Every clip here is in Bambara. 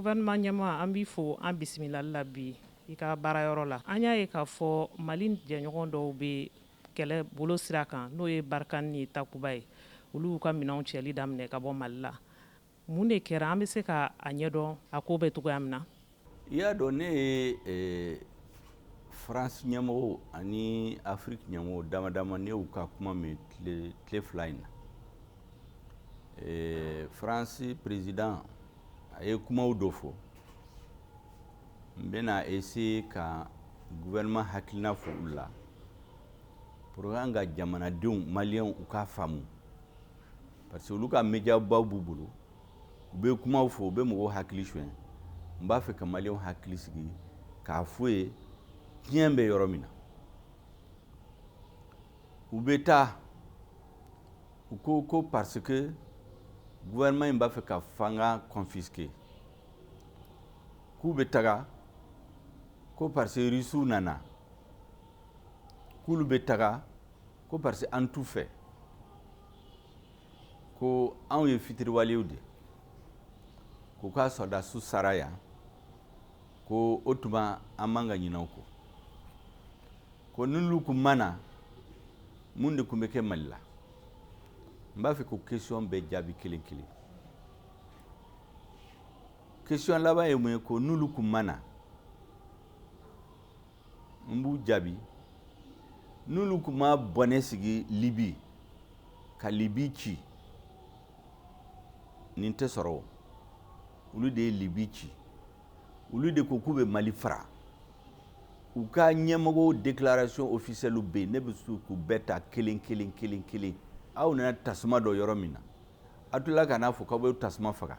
Gouvernement ɲɛmaa, an b'i fo, an bisimilali la bi i ka baarayɔrɔ la. An y'a ye k'a fɔ Mali jɛɲɔgɔn dɔw bɛ kɛlɛ bolo sira kan, n'o ye Barkhane ni Takuba ye. Olu y'u ka minɛnw cɛli daminɛ ka bɔ Mali la. Mun de kɛra? An bɛ se ka a ɲɛdɔn a ko bɛ cogoya min na? I y'a dɔn, ne ye France ɲɛmɔgɔw ani Afrique ɲɛmɔgɔw dama dama, ne y'u ka kuma mɛn tile 2 in na. France président, a ye kumaw dɔ fɔ. N bɛna essayer ka gouvernement hakilina fɔ olu la pour que an ka jamanadenw maliyɛnw u k'a faamu, parce que olu ka média baw b'u bolo, u bɛ kumaw fɔ, u bɛ mɔgɔw hakili suɲɛ. N b'a fɛ ka maliyɛnw hakili sigi k'a fɔ ye tiɲɛ bɛ yɔrɔ min na. U bɛ taa, u ko ko parce que gouvernement in b'a fɛ ka fanga confisquer, k'u bɛ taga, ko parce que Rusiw nana, k'olu bɛ taga, ko parce que an t'u fɛ, ko anw ye fitiriwalew de, k'u ka sɔrɔdasiw sara yan, ko o tuma an man ka ɲinɛ o kɔ, ko n'olu kun ma na, mun de kun bɛ kɛ Mali la? N b'a fɛ k'o question bɛɛ jaabi kelen kelen. Question laban ye mun ye? Ko n'olu kun ma na, n b'u jaabi, n'olu kun ma bɔnɛ sigi Libi ka Libi ci, nin tɛ sɔrɔ. O olu de ye Libi ci, olu de ko k'u bɛ Mali fara. U ka ɲɛmɔgɔw déclaration officielle bɛ yen, ne bɛ se k'u bɛɛ ta kelen kelen kelen kelen. Aw nana tasuma dɔ yɔrɔ min na, aw tilala ka n'a fɔ k'aw bɛ tasuma faga,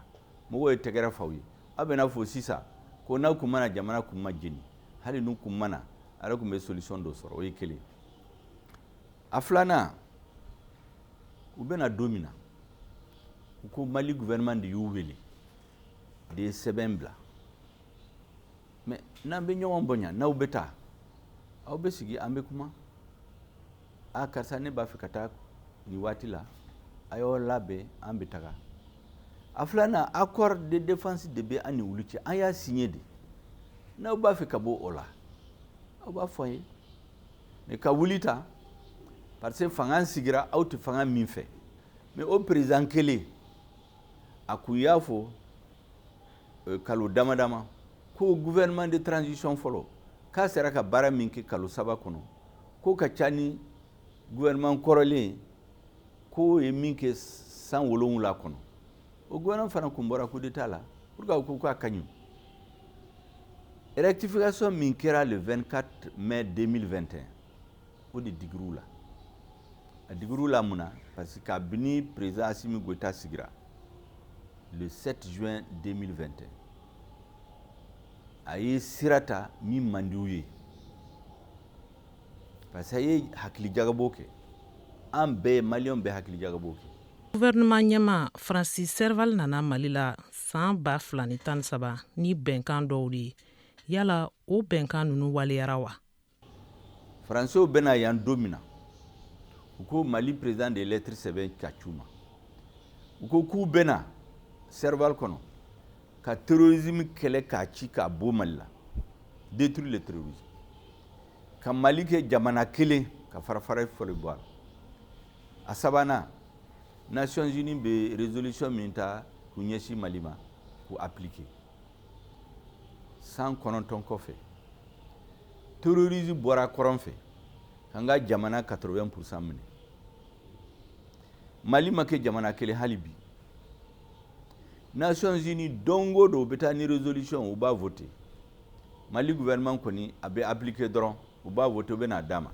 mɔgɔw ye tɛgɛrɛ f'aw ye. Aw bɛna fɔ sisan ko n'aw kun ma na, jamana kun ma jeni. Hali n'u kun ma na, ala kun bɛ solution dɔ sɔrɔ. O ye kelen. A filanan, u bɛna don min na, u ko Mali gouvernement de y'u wele, de ye sɛbɛn bila. Mais n'an bɛ ɲɔgɔn bonya, n'aw bɛ taa, aw bɛ sigi, an bɛ kuma. A karisa, ne b'a fɛ ka taa nin waati la, a y'aw labɛn, an bɛ taga. A filanan, accord de défense de bɛ an ni olu cɛ, an y'a signé de. N'aw b'a fɛ ka bɔ o la, aw b'a fɔ an ye. Mais ka wuli ta parce que fanga sigira aw tɛ fanga min fɛ. Mais o président kelen, a kun y'a fɔ kalo dama dama ko gouvernement de transition fɔlɔ k'a sera ka baara min kɛ kalo 3 kɔnɔ, k'o ka ca ni gouvernement kɔrɔlen k'o ye min kɛ san 7 kɔnɔ. O gouvernement fana kun bɔra coup d'état la pour que ko k'a ka ɲi. Rectification min kɛra le 24 mai 2021, o de digir'u la. A digir'u la mun na? Parce que kabini président Assimi Goïta sigira le 7 juin 2021, a ye sira ta min man di u ye, parce que a ye hakilijagabɔ kɛ. An bɛɛ maliyɛnw bɛɛ hakilijagabɔ kɛ. Gouvernement ɲɛmaa Francis Serval nana Mali la san 2013 ni bɛnkan dɔw de ye. Yala o bɛnkan ninnu waleyara wa? Faransiw bɛna yan don min na, u ko Mali président de lettre sɛbɛn ka c'u ma. U ko k'u bɛna Serval kɔnɔ ka terrorisme kɛlɛ k'a ci k'a bɔ Mali la, détruire le terrorisme, ka Mali kɛ jamana kelen, ka fara fara fɔli bɔ a la. A sabanan, Nations Unies bɛ résolution min ta k'u ɲɛsin Mali ma, k'u appliquer. San 9 kɔfɛ, terrorisme bɔra kɔrɔn fɛ k'an ka jamana 80% minɛ. Mali ma kɛ jamana kelen hali bi. Nations Unies, don o don u bɛ taa ni résolution, u b'a voter. Mali gouvernement kɔni a bɛ appliquer dɔrɔn, u b'a voter, u bɛ n'a d'a ma.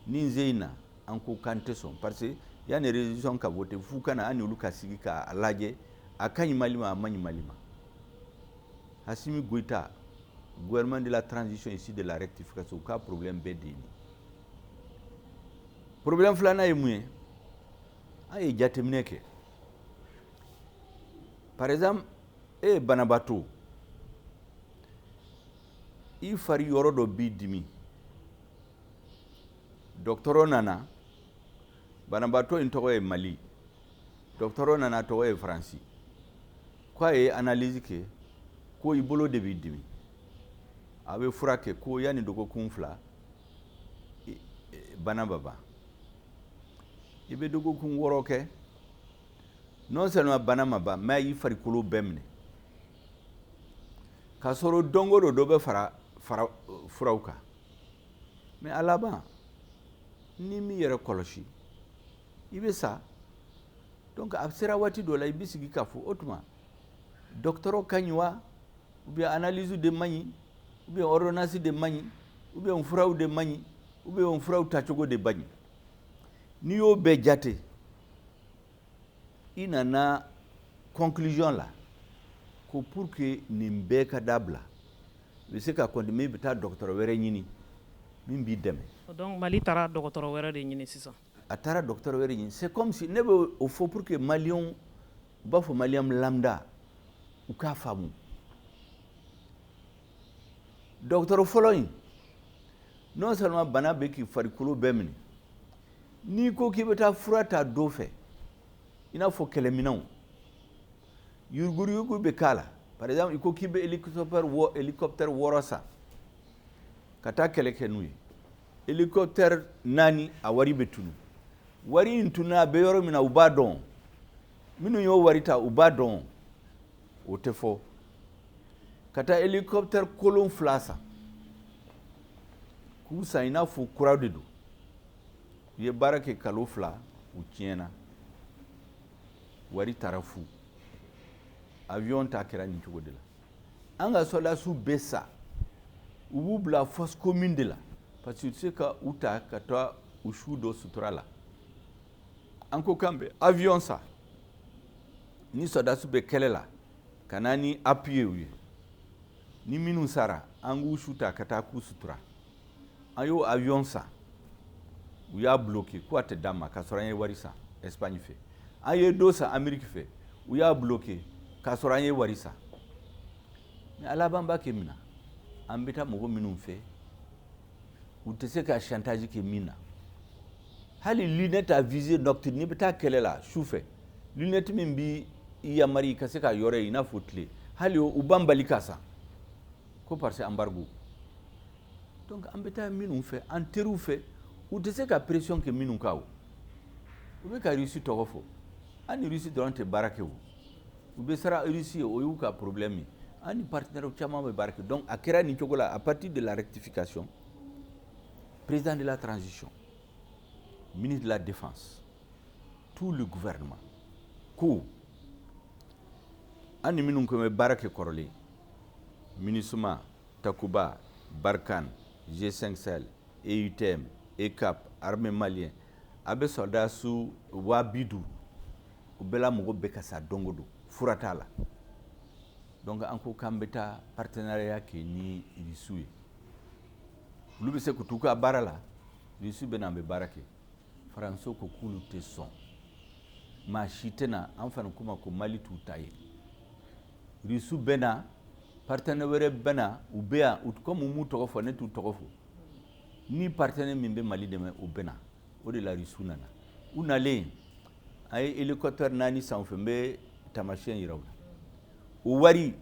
Ni n in na, an ko k'an tɛ sɔn, parce que yanni résolution ka voter, f'u ka na an ni olu ka sigi k'a lajɛ, a ka ɲi Mali ma, a man ɲi Mali ma. Assimi Goïta, gouvernement de la transition issu de la rectification, u ka problème bɛɛ de ye nin. Problème filanan ye mun ye? An ye jateminɛ kɛ. Par exemple, e ye banabaatɔ, i fari yɔrɔ dɔ b'i dimi, dɔgɔtɔrɔ nana. Banabaatɔ in tɔgɔ ye Mali, dɔgɔtɔrɔ nana, tɔgɔ ye Faransi. K'a ye analyse kɛ. Ko i bolo de b'i dimi, a bɛ fura kɛ, ko yanni dɔgɔkun 2 bana bɛ ban. I bɛ dɔgɔkun 6 kɛ, non seulement bana ma ban, mais i farikolo bɛɛ minɛ, k'a sɔrɔ don o don dɔ bɛ fara fara furaw kan. Mais a laban, ni m'i yɛrɛ kɔlɔsi, i bɛ sa. Donc a sera waati dɔ la, i bɛ sigi k'a fɔ o tuma dɔgɔtɔrɔ ka ɲi wa, ou bien analyse de man ɲi, ou bien ordonnance de man ɲi, ou bien furaw de man ɲi, ou bien furaw tacogo de man ɲi. N'i y'o bɛɛ jate, i nana conclusion la ko pour que nin bɛɛ ka dabila, i bɛ se ka continuer, i bɛ taa dɔgɔtɔrɔ wɛrɛ ɲini min b'i dɛmɛ. Donc Mali taara dɔgɔtɔrɔ wɛrɛ de ɲini sisan. A taara dɔgɔtɔrɔ wɛrɛ ɲini. C'est comme si ne bɛ o fɔ pour que Maliyɛnw, u b'a fɔ Maliyɛn lambda, u k'a faamu. Dɔgɔtɔrɔ fɔlɔ in, non seulement bana bɛ k'i farikolo bɛɛ minɛ, n'i ko k'i bɛ taa fura ta dɔ fɛ, i n'a fɔ kɛlɛminɛnw, yuruguyurugu bɛ k'a la. Par exemple, i ko k'i bɛ hélicoptère 6 san ka taa kɛlɛ kɛ n'u ye, hélicoptère 4, a wari bɛ tunu. Wari in tununa, a bɛ yɔrɔ min na, u b'a dɔn. Minnu y'o wari ta, u b'a dɔn, o tɛ fɔ. Ka taa hélicoptère kolon 2 san, k'u san i n'a fɔ kuraw de don, u ye baara kɛ kalo 2, u tiɲɛna, wari taara fu. Avion ta kɛra nin cogo de la. An ka sɔrɔdasiw bɛ sa, u b'u bila fosse commune de la, parce que u tɛ se ka u ta ka taa u su dɔ sutura la. An ko k'an bɛ avion san, ni sɔrɔdasiw bɛ kɛlɛ la, ka na ni appui u ye, ni minnu sara, an k'u su ta ka taa k'u sutura. An y'o avion san, u y'a bloqué ko a tɛ d'an ma, k'a sɔrɔ an ye wari san Espagne fɛ. An ye dɔ san Amérique fɛ, u y'a bloqué, k'a sɔrɔ an ye wari san. Mais a laban b'a kɛ min na, an bɛ taa mɔgɔ minnu fɛ, u tɛ se ka chantage kɛ min na. Hali lunette à visée nocturne, n'i bɛ taa kɛlɛ la su fɛ, lunette min b'i yamari i ka se ka yɔrɔ ye i n'a fɔ tile, hali u b'an bali ka san, ko parce que embargo. Donc an bɛ taa minnu fɛ, an teriw fɛ, u tɛ se ka pression kɛ minnu kan. O u bɛ ka Russie tɔgɔ fɔ, an ni Russie dɔrɔn tɛ baara kɛ. O u bɛ sara Russie ye, o y'u ka problème ye. An ni partenaire caman bɛ baara kɛ. Donc a kɛra nin cogo la. À partir de la rectification, président de la transition, ministre de la Défense, tout le gouvernement ko an ni minnu ko bɛ baara kɛ kɔrɔlen, MINUSMA, Takuba, Barkhane, G5 Sahel, EUTM, EUCAP, armée malien, a bɛ sɔrɔdasiw 50 000, u bɛɛ la mɔgɔ bɛ ka sa don o don, fura t'a la. Donc an ko k'an bɛ taa partenariat kɛ ni Rusiw ye, olu bɛ se k'u t'u ka baara la, Rusiw bɛ na, an bɛ baara kɛ. Faransiw ko k'olu tɛ sɔn, maa si tɛna an fana kuma ko Mali t'u ta ye. Rusiw bɛ na, partenaire wɛrɛ bɛ na, u bɛ yan comme u m'u tɔgɔ fɔ, ne t'u tɔgɔ fɔ. Ni partenaire min bɛ Mali dɛmɛ, o bɛ na. O de la Rusiw nana. U nalen, an ye hélicoptère 4 san u fɛ, n bɛ taamasiyɛn yira u la. O wari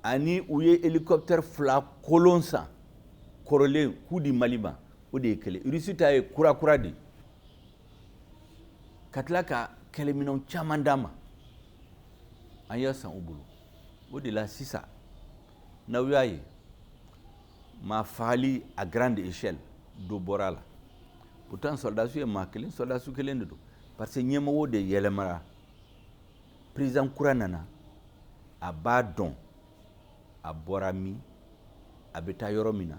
ani u ye hélicoptère 2 kolon san kɔrɔlen k'u di Mali ma, o de ye kelen. Rusi ta ye kura kura de ye, ka tila ka kɛlɛminɛnw caman d'an ma, an y'a san u bolo. O de la sisan, n'aw y'a ye maa fagali à grande échelle dɔ bɔra a la, pourtant sɔrɔdasiw ye maa kelen, sɔrɔdasiw kelen de don, parce que ɲɛmɔgɔw de yɛlɛmara. Président kura nana, a b'a dɔn a bɔra min, a bɛ taa yɔrɔ min na,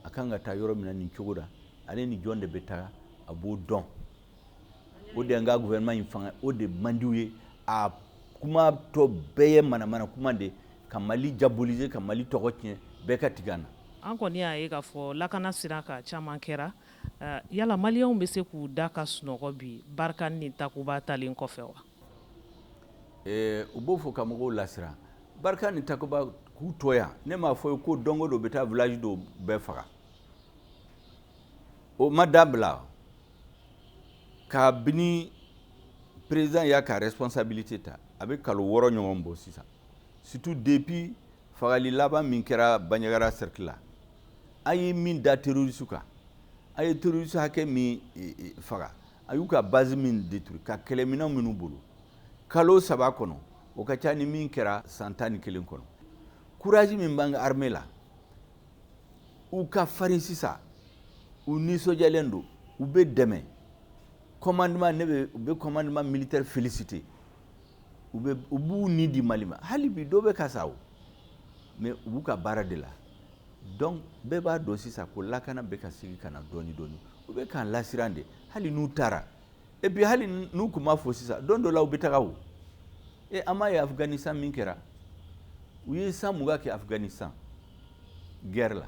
a kan ka taa yɔrɔ min na nin cogo la, ale ni jɔn de bɛ taa, a b'o dɔn. O de y'an ka gouvernement in fanga, o de man di u ye. A kuma tɔ bɛɛ ye manamana kuma de ka Mali diaboliser, ka Mali tɔgɔ tiɲɛ, bɛɛ ka tigɛ an na. An kɔni y'a ye k'a fɔ lakana sira ka caman kɛra. Yala Maliyɛnw bɛ se k'u da ka sunɔgɔ bi, Barkhane ni Takuba talen kɔfɛ wa? U b'o fɔ ka mɔgɔw lasiran. Barkhane ni Takuba k'u to yan, ne m'a fɔ ye ko don o don u bɛ taa village dɔw bɛɛ faga. O ma dabila kabini président y'a ka responsabilité ta. A bɛ kalo 6 ɲɔgɔn bɔ sisan, surtout depuis fagali laban min kɛra Bandiagara cercle la. An ye min da terroriste kan, an ye terroriste hakɛ min faga, a y'u ka base min détruit, ka kɛlɛminɛn minnu bolo kalo 3 kɔnɔ, o ka ca ni min kɛra san 11 kɔnɔ. Courage min b'an ka armée la, u ka farin sisan, u nisɔndiyalen don, u bɛ dɛmɛ commandement. Ne bɛ u bɛ commandement militaire féliciter. U b'u ni di Mali ma. Hali bi dɔ bɛ ka sa o, mais u b'u ka baara de la. Donc bɛɛ b'a dɔn sisan ko lakana bɛ ka sigi ka na dɔɔni dɔɔni. U bɛ k'an lasiran de. Hali n'u taara, et puis hali n'u tun b'a fɔ sisan, don dɔ la u bɛ taga o. E, an m'a ye Afganistan min kɛra, u ye san 20 kɛ Afganistan guerre la,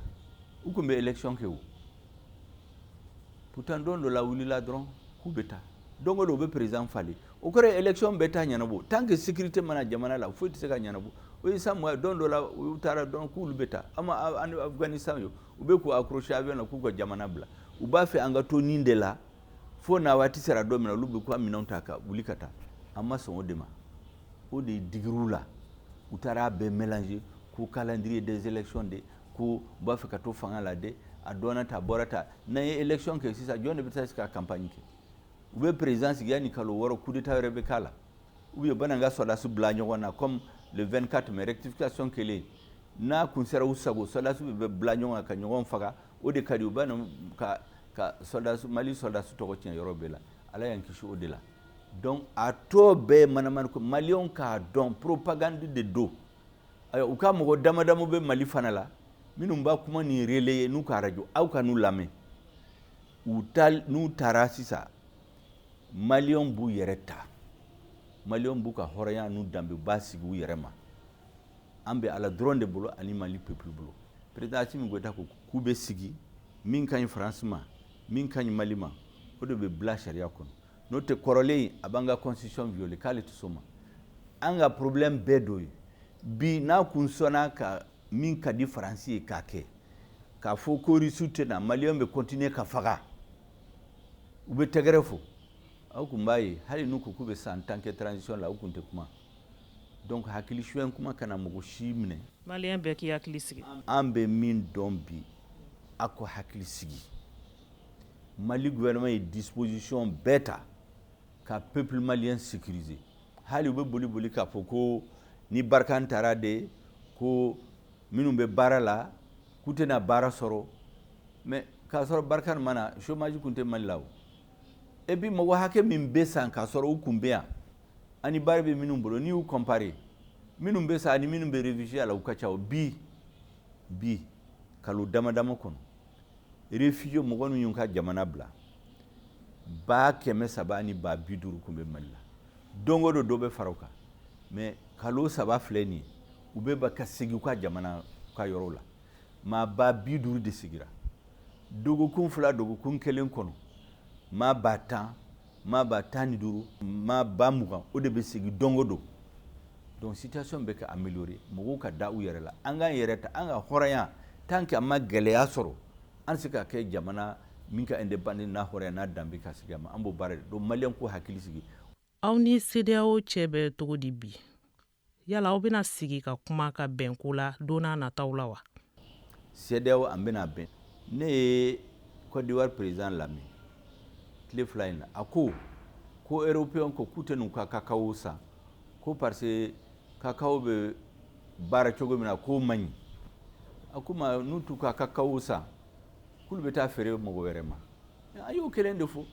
u tun bɛ élection kɛ o. Pourtant don dɔ la wulila dɔrɔn k'u bɛ taa, don o don u bɛ président falen. O kɔrɔ ye élection bɛɛ t'a ɲɛnabɔ. Tant que sécurité mana jamana la, foyi tɛ se ka ɲɛnabɔ. O ye san 20. Don dɔ la u taara dɔrɔn k'olu bɛ taa. An ma Afganistan ye, u bɛ k'u accrocher avion na k'u ka jamana bila. U b'a fɛ an ka to nin de la fo n'a waati sera don min na, olu bɛ k'u minɛnw ta ka wuli ka taa. An ma sɔn o de ma. O de digir'u la, u taara a bɛɛ mélanger ko calendrier des élections de, ko u b'a fɛ ka to fanga la de. A dɔnna ta, a bɔra ta. N'an ye élection kɛ sisan, jɔn de bɛ taa sigi ka campagne kɛ? U bɛ président sigi, yanni kalo 6, coup d'état wɛrɛ bɛ k'a la, ou bien u bɛna n ka sɔrɔdasi bila ɲɔgɔn na comme le 24 mai rectification kɛlen. N'a kun sera u sago, sɔrɔdasi bɛ bila ɲɔgɔn kan ka ɲɔgɔn faga. O de ka di u bɛ ka sɔrɔdasi, Mali sɔrɔdasi tɔgɔ tiɲɛ yɔrɔ bɛɛ la. Ala y'an kisi o de la. Donc a tɔ bɛɛ ye manamana ko. Maliyɛnw k'a dɔn, propagande de don. Ayiwa, u ka mɔgɔ dama dama bɛ Mali fana la minnu b'a kuma ni relayer n'u ka arajo, aw ka n'u lamɛn. U ta n'u taara sisan, Maliyɛnw b'u yɛrɛ ta, Maliyɛnw b'u ka hɔrɔnya n'u danbe b'a sigi u yɛrɛ ma. An bɛ Ala dɔrɔn de bolo ani Mali peuple bolo. Président Assimi Goïta ko k'u bɛ sigi, min ka ɲi Faransi ma, min ka ɲi Mali ma, o de bɛ bila sariya kɔnɔ. N'o tɛ, kɔrɔlen a b'an ka constitution violer, k'ale tɛ sɔn ma. An ka problème bɛɛ dɔ ye bi, n'a kun sɔnna ka min ka di Faransi ye k'a kɛ, k'a fɔ ko Russe tɛ na, Maliyɛnw bɛ continuer ka faga, u bɛ tɛgɛrɛ fɔ. Aw kun b'a ye, hali n'u ko k'u bɛ san 10 kɛ transition la, u kun tɛ kuma. Donc hakili suɲɛ kuma kana mɔgɔ si minɛ. Maliyɛn bɛɛ k'i hakili sigi. An bɛ min dɔn bi, aw ko hakili sigi. Mali gouvernement ye disposition bɛɛ ta ka peuple malien sécuriser. Hali u bɛ boli boli k'a fɔ ko ni Barkhane taara de, ko minnu bɛ baara la k'u tɛna baara sɔrɔ, mais k'a sɔrɔ Barkhane ma na, chômage kun tɛ Mali la o. Et puis mɔgɔ hakɛ min bɛ san k'a sɔrɔ u kun bɛ yan, ani baara bɛ minnu bolo, n'i y'u comparer, minnu bɛ sa ani minnu bɛ réfugié la, u ka ca o. Bi bi, kalo dama dama kɔnɔ, réfugié, mɔgɔ minnu y'u ka jamana bila, 300 000 ani 50 000 kun bɛ Mali la. Don o don dɔ bɛ fara o kan, mais kalo 3 filɛ nin ye, u bɛ ka segin u ka jamana, u ka yɔrɔ la. Maa 50 000 de sigira dɔgɔkun 2, dɔgɔkun 1 kɔnɔ. Maa 10 000, maa 15 000, maa 20 000, o de bɛ segin don o don. Donc situation bɛ ka améliorer. Mɔgɔw ka da u yɛrɛ la. An k'an yɛrɛ ta, an ka hɔrɔnya. Tant que an ma gɛlɛya sɔrɔ, an se ka kɛ jamana min ka indépendance n'a hɔrɔnya n'a danbe ka sigi a ma. An b'o baara de. Donc Maliyɛn k'u hakili sigi. Aw ni CEDEAO cɛ bɛ cogo di bi? Yala aw bɛna sigi ka kuma ka bɛn ko la don n'a nataw la wa? CEDEAO, an bɛna bɛn. Ne ye Côte d'Ivoire président lamɛn tile 2 in na. A ko ko européen ko k'u tɛ n'u ka cacao san, ko parce que cacao bɛ baara cogo min na, k'o man ɲi. A ko ma n'u t'u ka cacao san, k'olu bɛ taa feere mɔgɔ wɛrɛ ma. An y'o kelen de fɔ.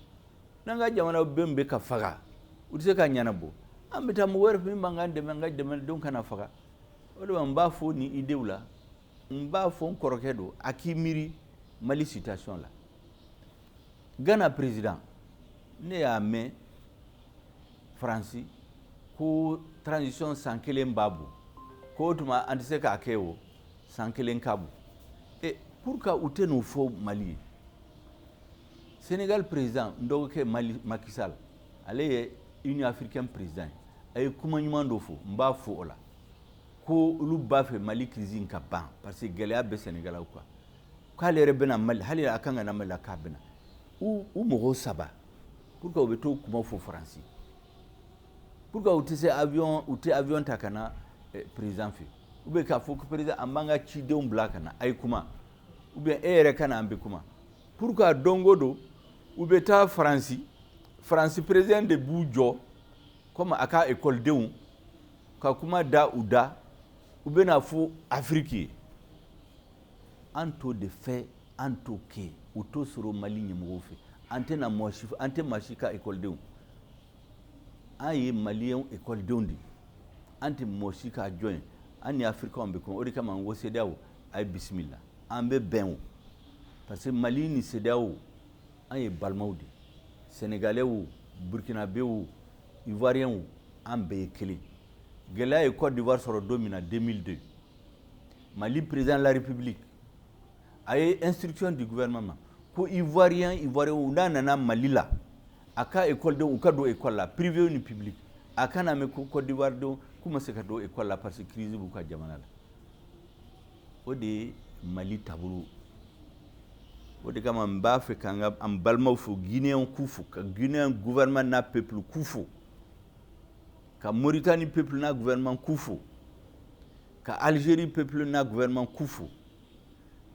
N'an ka jamana bɛɛ bɛ ka faga, u tɛ se ka ɲɛnabɔ, an bɛ taa mɔgɔ wɛrɛ fɛ min b'an ka dɛmɛ, an ka jamanadenw kana faga. O de la n b'a fɔ ni idéew la, n b'a fɔ n kɔrɔkɛ don, a k'i miiri Mali situation la. Ghana président, ne y'a mɛn Faransi ko transition san 1 b'a bɔ, ko o tuma an tɛ se k'a kɛ o san 1 ka bon. E, pourquoi u tɛ n'o fɔ Mali ye? Sénégal président, n dɔgɔkɛ Mali, Macky Sall, ale ye Union africaine président ye, a ye kuma ɲuman dɔ fɔ, n b'a fɔ o la, ko olu b'a fɛ Mali crise in ka ban, parce que gɛlɛya bɛ Sénégal quoi, k'ale yɛrɛ bɛna Mali, hali a kan ka na Mali la, k'a bɛna u mɔgɔw saba. Pourquoi u bɛ t'o kuma fɔ Faransi? Pourquoi u tɛ se avion, u tɛ avion ta ka na président fɛ, ou bien k'a fɔ ko président, an b'an ka cidenw bila ka na, a ye kuma, ou bien e yɛrɛ ka na, an bɛ kuma? Pourquoi don o don u bɛ taa Faransi, Faransi président de b'u jɔ comme a ka ekɔlidenw ka kuma da u da, u bɛna fɔ Afiriki ye? An t'o de fɛ, an t'o kɛ, u t'o sɔrɔ Mali ɲɛmɔgɔw fɛ. An tɛna mɔgɔ si, an tɛ maa si ka ekɔlidenw, an ye Maliyɛn ekɔlidenw de ye, an tɛ mɔgɔ si ka jɔn ye. An ni Afirikaw bɛ kuma, o de kama n ko CEDEAO, a ye bisimila, an bɛ bɛn o, parce que Mali ni CEDEAO, an ye balimaw de ye. Sénégalais o, Burkinabé o, Ivoirien o, an bɛɛ ye kelen. Gɛlɛya ye Côte d'Ivoire sɔrɔ don min na, 2002, Mali président de la République a ye instruction du gouvernement ma ko Ivoirien, Ivoirien n'a nana Mali la, a ka ekɔlidenw u ka don école la, privé ni public. A kana mɛn ko Côte d'Ivoire denw k'u ma se ka don école la parce que crise b'u ka jamana la. O de ye Mali taabolo. O de kama n b'a fɛ k'an ka an balimaw fo, Guinéen k'u fo, ka Guinéen gouvernement n'a peuple k'u fo, ka Mauritanie peuple n'a gouvernement k'u fo, ka Algérie peuple n'a gouvernement k'u fo,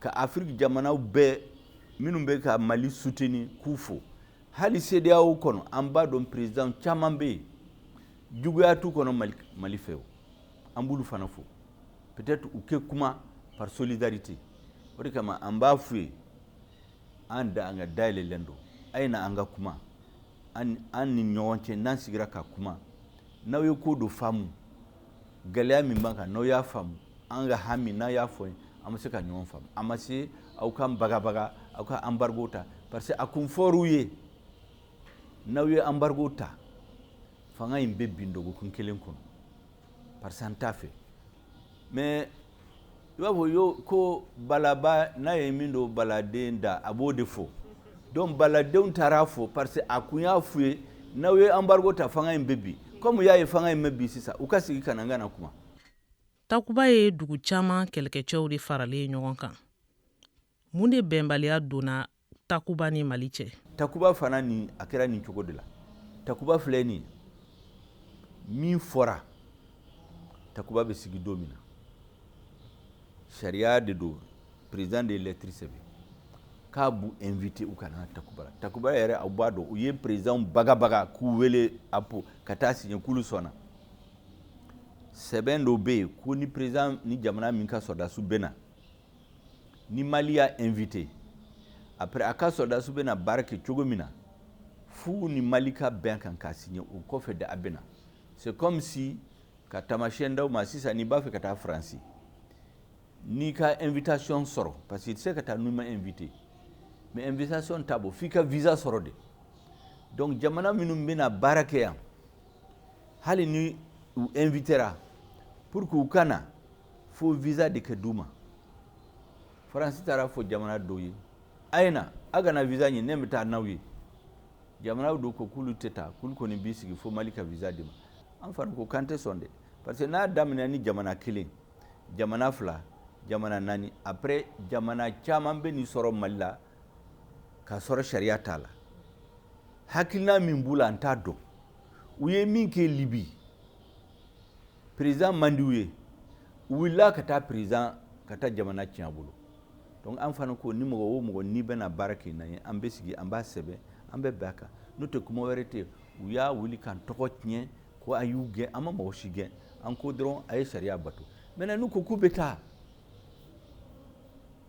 ka Afrique jamanaw bɛɛ minnu bɛ ka Mali soutenir k'u fo. Hali CEDEAO kɔnɔ, an b'a dɔn président caman bɛ yen, juguya t'u kɔnɔ Mali fɛ o, an b'olu fana fo. Peut-être u kɛ kuma par solidarité. O de kama an b'a f'u ye, an da an ka dayɛlɛlen don, a ye na an ka kuma an ni ɲɔgɔn cɛ. N'an sigira ka kuma, n'aw ye ko dɔ faamu, gɛlɛya min b'an kan, n'aw y'a faamu, an ka hami n'a y'a fɔ, an bɛ se ka ɲɔgɔn faamu. A ma se aw k'an bagabaga, aw ka embargo ta, parce que a kun fɔr'u ye, n'aw ye embargo ta, fanga in bɛ bin dɔgɔkun kelen kɔnɔ, parce que an t'a fɛ. Mais i b'a fɔ yo ko balaba n'a ye min don baladen da, a b'o de fɔ. Donc baladenw taara fɔ, parce que a kun y'a f'u ye, n'aw ye embargo ta, fanga in bɛ bin. Comme u y'a ye fanga in bɛ bin sisan, u ka sigi ka na n ka na kuma. Takuba ye dugu caman kɛlɛkɛcɛw de faralen ɲɔgɔn kan. Mun de bɛnbaliya donna Takuba ni Mali cɛ? Takuba fana, nin a kɛra nin cogo de la. Takuba filɛ nin ye, min fɔra, Takuba bɛ sigi don min na, sariya de don. Président de ye lettre sɛbɛn k'a b'u invité u ka na Takuba la. Takuba yɛrɛ, aw b'a dɔn, u ye président bagabaga k'u wele apo ka taa signer, k'olu sɔnna. Sɛbɛn dɔ bɛ yen ko ni président ni jamana min ka sɔrɔdasiw bɛ na, ni Mali y'a invité, après a ka sɔrɔdasiw bɛ na baara kɛ cogo min na, f'u ni Mali ka bɛn kan k'a signer, o kɔfɛ de a bɛ na. C'est comme si ka taamasiyɛn d'aw ma sisan, n'i b'a fɛ ka taa Faransi, n'i ka invitation sɔrɔ, parce que i tɛ se ka taa n'i ma invité, mais invitation t'a bɔ f'i ka visa sɔrɔ de. Donc jamana minnu bɛna baara kɛ yan, hali ni u invitera, pour que u ka na, fo visa de ka d'u ma. Faransi taara fɔ jamana dɔw ye, a ye na, a kana visa ɲini, ne bɛ taa n'aw ye. Jamana dɔw ko k'olu tɛ taa, k'olu kɔni b'i sigi fo Mali ka visa di ma. An fana ko k'an tɛ sɔn dɛ, parce que n'a daminɛ ni jamana kelen, jamana fila, jamana naani, après jamana caman bɛ nin sɔrɔ Mali la k'a sɔrɔ sariya t'a la. Hakilina min b'u la, an t'a dɔn. U ye min kɛ Libi, président man di u ye, u wulila ka taa président ka taa jamana tiɲɛ a bolo. Donc an fana ko ni mɔgɔ o mɔgɔ n'i bɛna baara kɛ n'an ye, an bɛ sigi, an b'a sɛbɛn, an bɛ bɛn a kan, n'o tɛ kuma wɛrɛ tɛ yen. U y'a wuli k'an tɔgɔ tiɲɛ ko a y'u gɛn. An ma mɔgɔ si gɛn, an ko dɔrɔn a ye sariya bato. Maintenant n'u ko k'u bɛ taa,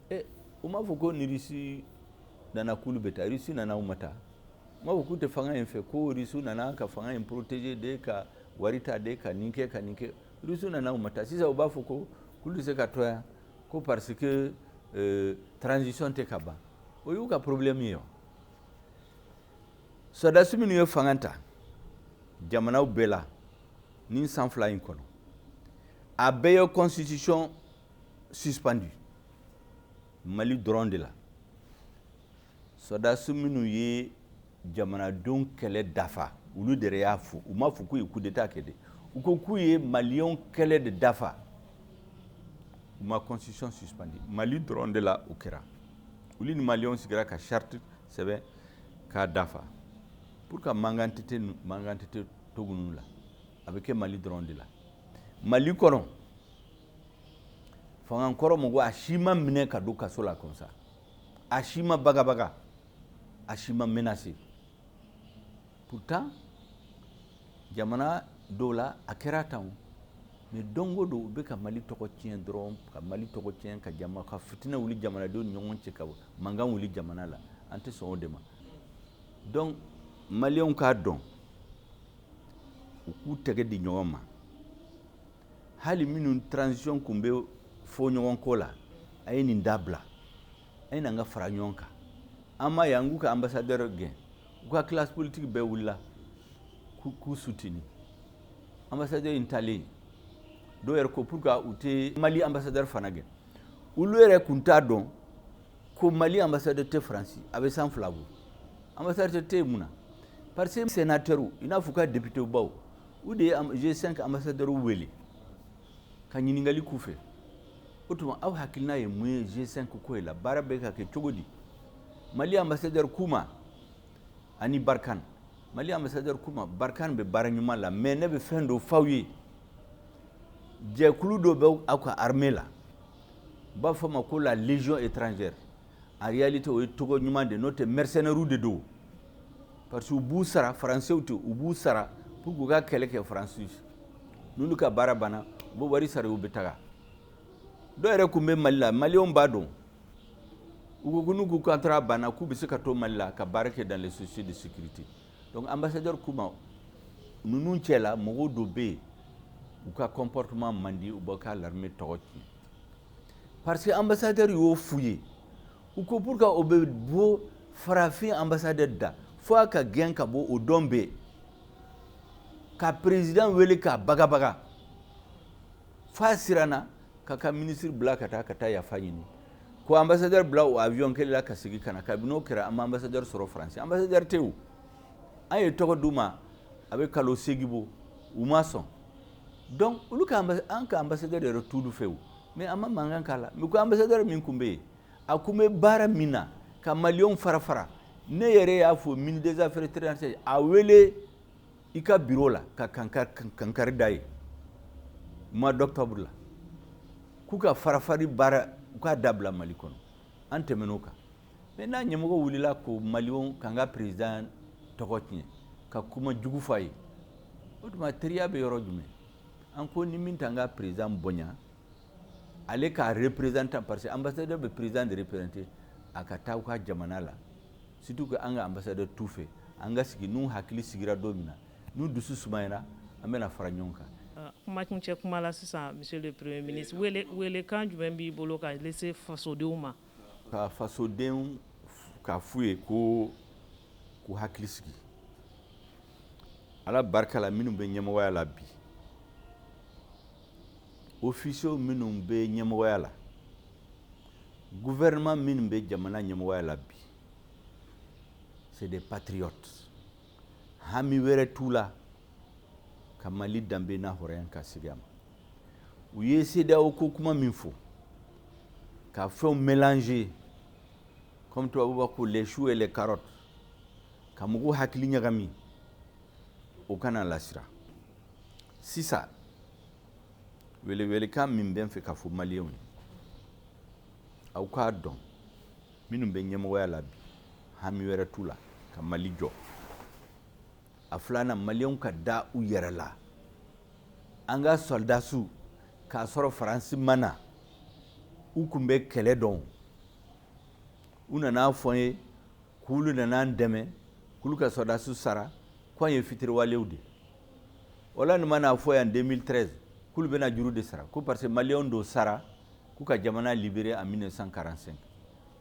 ɛ, u m'a fɔ ko ni Rusi nana k'olu bɛ taa. Rusi nana, u ma taa. U m'a fɔ k'u tɛ fanga in fɛ, ko Rusi nana ka fanga in protéger de, ka wari ta de, ka nin kɛ, ka nin kɛ. Rusi nana, u ma taa. Sisan u b'a fɔ ko k'olu tɛ se ka to yan ko parce que transition tɛ ka ban. O y'u ka problème ye. O sɔrɔdasi minnu ye fanga ta jamanaw bɛɛ la nin san 2 in kɔnɔ, a bɛɛ ye constitution suspendu. Mali dɔrɔn de la, sɔrɔdasi minnu ye jamanadenw kɛlɛ dafa, olu de y'a fɔ. U m'a fɔ k'u ye coup d'état kɛ dɛ, u ko k'u ye Maliyɛnw kɛlɛ de dafa, u ma constitution suspendu. Mali dɔrɔn de la o kɛra. Olu ni Maliyɛnw sigira ka charte sɛbɛn k'a dafa pour que mankan tɛ Togo ninnu la. A bɛ kɛ Mali dɔrɔn de la. Mali kɔnɔ, fanga kɔrɔ mɔgɔ, a si ma minɛ ka don kaso la comme ça, a si ma bagabaga, a si ma menacé. Pourtant jamana dɔw la, a kɛra tan o. Mais don o don, u bɛ ka Mali tɔgɔ tiɲɛ dɔrɔn, ka Mali tɔgɔ tiɲɛ, ka jama ka fitinɛ wuli jamanadenw ni ɲɔgɔn cɛ, ka mankan wuli jamana la. An tɛ sɔn o de ma. Donc Maliyɛnw k'a dɔn, u k'u tɛgɛ di ɲɔgɔn ma. Hali minnu transition kun bɛ fɔ ɲɔgɔn kɔ la, a ye nin dabila, a ye n'an ka fara ɲɔgɔn kan. An m'a ye, an k'u ka ambassadeur gɛn, u ka classe politique bɛɛ wulila k'u soutenir. Ambassadeur in talen, dɔw yɛrɛ ko pourquoi u tɛ Mali ambassadeur fana gɛn. Olu yɛrɛ kun t'a dɔn ko Mali ambassadeur tɛ Faransi. A bɛ san 2 bɔ, ambassadeur tɛ yen. Mun na? Parce que sénateur, i n'a fɔ u ka député baw, u de ye G5 ambassadeur wele ka ɲininkali k'u fɛ: o tuma, aw hakilina ye mun ye G5 ko ye la? Baara bɛ ka kɛ cogo di? Mali ambassadeur k'u ma ani Barkhane, Mali ambassadeur k'u ma: Barkhane bɛ baara ɲuman la, mais ne bɛ fɛn dɔ f'aw ye. Jɛkulu dɔ bɛ aw ka armée la, u b'a fɔ ma ko la Légion étrangère. En réalité, o ye tɔgɔ ɲuman de, n'o tɛ mercenaires de don, parce que u b'u sara, Français tɛ, u b'u sara pour k'u ka kɛlɛ kɛ Faransi. N'olu ka baara banna, u bɛ wari sara, u bɛ taga. Dɔw yɛrɛ kun bɛ Mali la, Maliyɛnw b'a dɔn. U ko ko n'u ko contrat banna, k'u bɛ se ka to Mali la ka baara kɛ dans les sociétés de sécurité. Donc ambassadeur k'u ma, ninnu cɛ la, mɔgɔw dɔ bɛ yen, u ka comportement man di, u bɛ ka l'armée tɔgɔ tiɲɛ. Parce que ambassadeur y'o f'u ye, u ko pourquoi o bɛ bɔ farafin ambassadeur da, fo a ka gɛn ka bɔ o dɔn bɛɛ, ka président wele k'a bagabaga, f'a siranna ka ministre bila ka taa yafa ɲini, ko ambassadeur bila o avion kelen la ka segin ka na. Kabini o kɛra, an ma ambassadeur sɔrɔ Faransi. Ambassadeur tɛ o. An ye tɔgɔ d'u ma, a bɛ kalo 8 bɔ, u ma sɔn. Donc olu ka, an ka ambassadeur yɛrɛ t'olu fɛ o. Mais an ma mankan k'a la. Mais ko ambassadeur min kun bɛ yen, a kun bɛ baara min na ka Maliyɛnw fara fara, ne yɛrɛ y'a fɔ ministre des Affaires étrangères, a wele i ka bureau la ka kankari da ye mois d'octobre la, k'u ka farafari baara, u k'a dabila Mali kɔnɔ. An tɛmɛn'o kan. Mais n'a ɲɛmɔgɔ wulila ko Maliyɛnw k'an ka président tɔgɔ tiɲɛ, ka kuma jugu f'a ye, o tuma teriya bɛ yɔrɔ jumɛn? An ko ni min t'an ka président bonya, ale k'a représentant, parce que ambassadeur bɛ président de représenter, a ka taa u ka jamana la. Surtout que an ka ambassadeur t'u fɛ. An ka sigi, n'u hakili sigira don min na, n'u dusu sumayara, an bɛna fara ɲɔgɔn kan. Kuma kuncɛ kuma la sisan, monsieur le Premier ministre, wele welekan jumɛn b'i bolo ka lase fasodenw ma? Ka fasodenw k'a f'u ye ko k'u hakili sigi. Ala barika la, minnu bɛ ɲɛmɔgɔya la bi, officiers minnu bɛ ɲɛmɔgɔya la, gouvernement minnu bɛ jamana ɲɛmɔgɔya la bi, c'est des patriotes. Hami wɛrɛ t'u la ka Mali danbe n'a hɔrɔnya ka segin a ma. U ye CEDEAO ko kuma min fɔ, ka fɛnw mélanger, comme tubabu b'a ko les choux et les carottes, ka mɔgɔw hakili ɲagami, o kana lasira. Sisan, welewelekan min bɛ n fɛ ka fɔ Maliyɛnw ye, aw k'a dɔn, minnu bɛ ɲɛmɔgɔya la bi, hami wɛrɛ t'u la ka Mali jɔ. A filanan, Maliyɛnw ka da u yɛrɛ la. An ka sɔrɔdasiw, k'a sɔrɔ Faransi ma na, u kun bɛ kɛlɛ dɔn. U nana fɔ n ye k'olu nana an dɛmɛ, k'olu ka sɔrɔdasiw sara, ko an ye fitiriwalew de. Wala nin mana fɔ yan 2013, k'olu bɛna juru de sara, ko parce que Maliyɛnw dɔ sara k'u ka jamana libéré en 1945.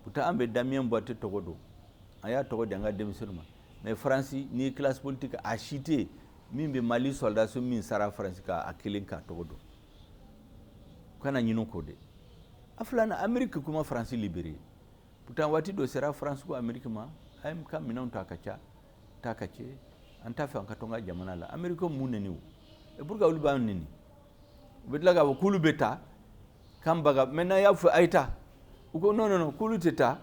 Pourtant an bɛ Damien Boiteux tɔgɔ dɔn, an y'a tɔgɔ di an ka denmisɛnninw ma. Mais Faransi ni classe politique, a si tɛ yen min bɛ Mali sɔrɔdasi min sara Faransi ka a kelen k'a tɔgɔ dɔn. U kana ɲinɛ o kɔ dɛ. A filanan, Amérique kuma Faransi libéré. Pourtant waati dɔ sera, Faransi ko Amérique ma: a ye ka minɛnw ta ka ca, ta ka cɛ, an t'a fɛ an ka to an ka jamana la. Amérique mun neni o? Et pourquoi olu b'an neni? U bɛ tila k'a fɔ k'olu bɛ taa k'an baga. Maintenant y'a fɔ a ye taa, u ko non, non, non, k'olu tɛ taa,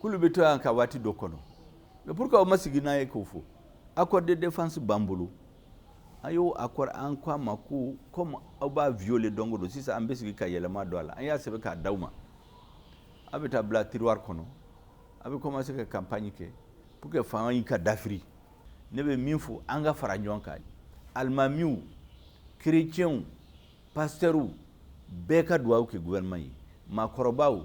k'olu bɛ to yan ka waati dɔ kɔnɔ. Mais pourquoi u ma sigi n'a ye k'o fɔ? Accord de défense b'an bolo. An y'o accord, an ko a ma ko comme aw b'a violer don o don, sisan an bɛ sigi ka yɛlɛma don a la. An y'a sɛbɛn k'a d'aw ma, a bɛ taa bila tiroir kɔnɔ, a bɛ commencer ka campagne kɛ pour que fanga in ka dafiri. Ne bɛ min fɔ, an ka fara ɲɔgɔn kan, alimamiw, chrétiens, pasteurs, bɛɛ ka dugawu kɛ gouvernement ye, maakɔrɔbaw,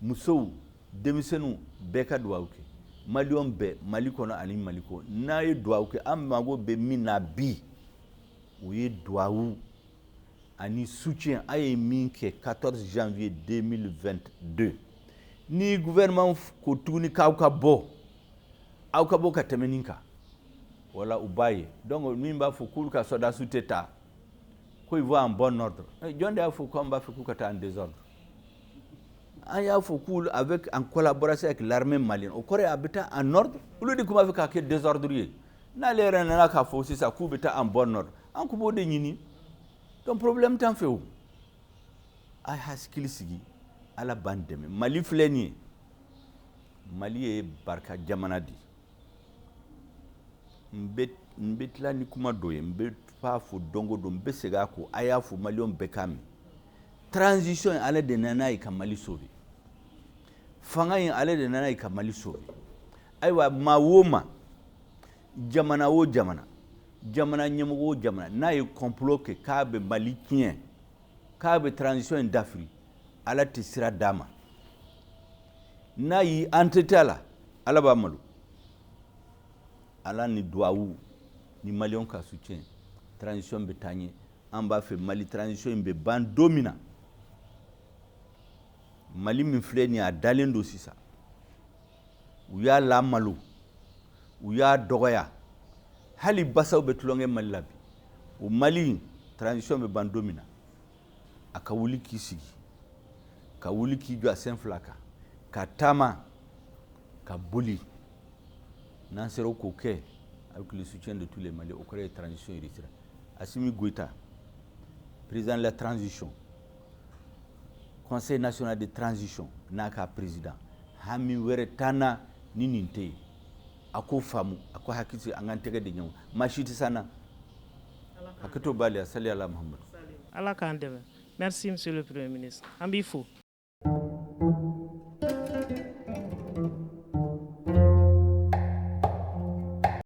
musow, denmisɛnninw, bɛɛ ka dugawu kɛ, maliyɛn bɛɛ, Mali kɔnɔ ani Mali kɔ. N'a ye dugawu kɛ, an mago bɛ min na bi, o ye dugawu ani soutien. A ye min kɛ 14 janvier 2022, ni gouvernement ko tuguni k'aw ka bɔ, aw ka bɔ ka tɛmɛ nin kan, wala u b'a ye. Donc min b'a fɔ k'olu ka sɔrɔdasiw tɛ taa, ko ils vont en bon ordre, jɔn de y'a fɔ k'an b'a fɛ k'u ka taa en désordre? An y'a fɔ k'olu avec, en collaboration avec l'armée malienne, o kɔrɔ ye a bɛ taa en ordre. Olu de tun b'a fɛ k'a kɛ désordre ye. N'ale yɛrɛ nana k'a fɔ sisan k'u bɛ taa en bon ordre, an tun b'o de ɲini. Donc problème t'an fɛ o. A ye hakili sigi, Ala b'an dɛmɛ. Mali filɛ nin ye, Mali ye barika jamana de ye. N bɛ tila ni kuma dɔ ye, n bɛ b'a fɔ don o don, n bɛ segin a kɔ, a y'a fɔ maliyɛnw bɛɛ k'a mɛn: transition in, ale de nana ye ka Mali sauver. Fanga in, ale de nana ye ka Mali sauver. Ayiwa, maa o maa, jamana o jamana, jamana ɲɛmɔgɔ o jamana, n'a ye complot kɛ k'a bɛ Mali tiɲɛ, k'a bɛ transition in dafiri, Ala tɛ sira d'a ma. N'a y'i entêté a la, Ala b'a malo. Ala ni duwawu ni maliyɛnw ka soutien, transition bɛ taa ɲɛ. An b'a fɛ Mali transition in bɛ ban don min na, Mali min filɛ nin ye, a dalen don sisan, u y'a lamalo, u y'a dɔgɔya, hali basaw bɛ tulonkɛ Mali la bi. O Mali transition bɛ ban don min na, a ka wuli k'i sigi, ka wuli k'i jɔ a sen fila kan, ka taama, ka boli. N'an sera k'o kɛ avec le soutien de tous les Maliens, o kɔrɔ ye transition réussira. Assimi Goïta, président de la transition, Conseil national de transition n'a ka président, hami wɛrɛ t'an na ni nin tɛ yen. A k'o faamu, a ko hakili sigi, an k'an tɛgɛ di ɲɔgɔn ma, maa si tɛ s'an na. Hakɛto b'ale, sali ala Muhamadu. Ala k'an dɛmɛ. Merci, monsieur le Premier ministre, an b'i fo.